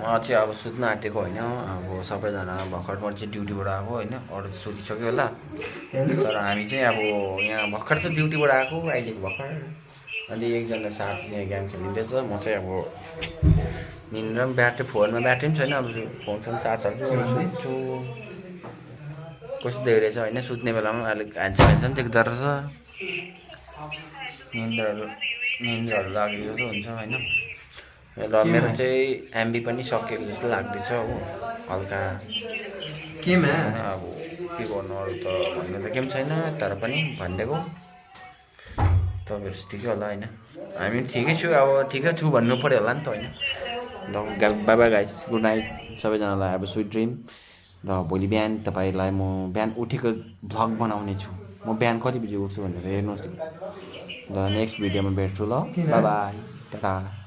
चाहिँ अब सुत्न आँटेको होइन अब सबैजना भर्खर म चाहिँ ड्युटीबाट आएको होइन अरू चाहिँ सुतिसक्यो होला तर हामी चाहिँ अब यहाँ भर्खर चाहिँ ड्युटीबाट आएको अहिले भर्खर अनि एकजना साथी यहाँ गेम खेलिँदैछ म चाहिँ अब निन्द्रा पनि ब्याट्री फोनमा ब्याट्री पनि छैन अब फोनसँग चार्ज हाल्छु सुत्छु कस्तो देख्दैछ होइन सुत्ने बेलामा अलिक ह्यान्डसम देख्दो रहेछ निन्द्राहरू लागेको जस्तो हुन्छ होइन र मेरो चाहिँ एमबी पनि सकिएको जस्तो लाग्दैछ हो हल्का केमा अब के गर्नु अरू त भन्ने त केही पनि छैन तर पनि भनिदिएको तपाईँहरू ठिकै होला होइन हामी पनि ठिकै छु अब ठिकै छु भन्नु पऱ्यो होला नि त होइन ल by by guys good night सबैजनालाई अब स्विट ड्रिम र भोलि बिहान तपाईँलाई म बिहान उठेको भ्लग बनाउने छु म बिहान कति बजी उठ्छु भनेर हेर्नुहोस् ल नेक्स्ट भिडियोमा भेट्छु ल बाई बाई टाटा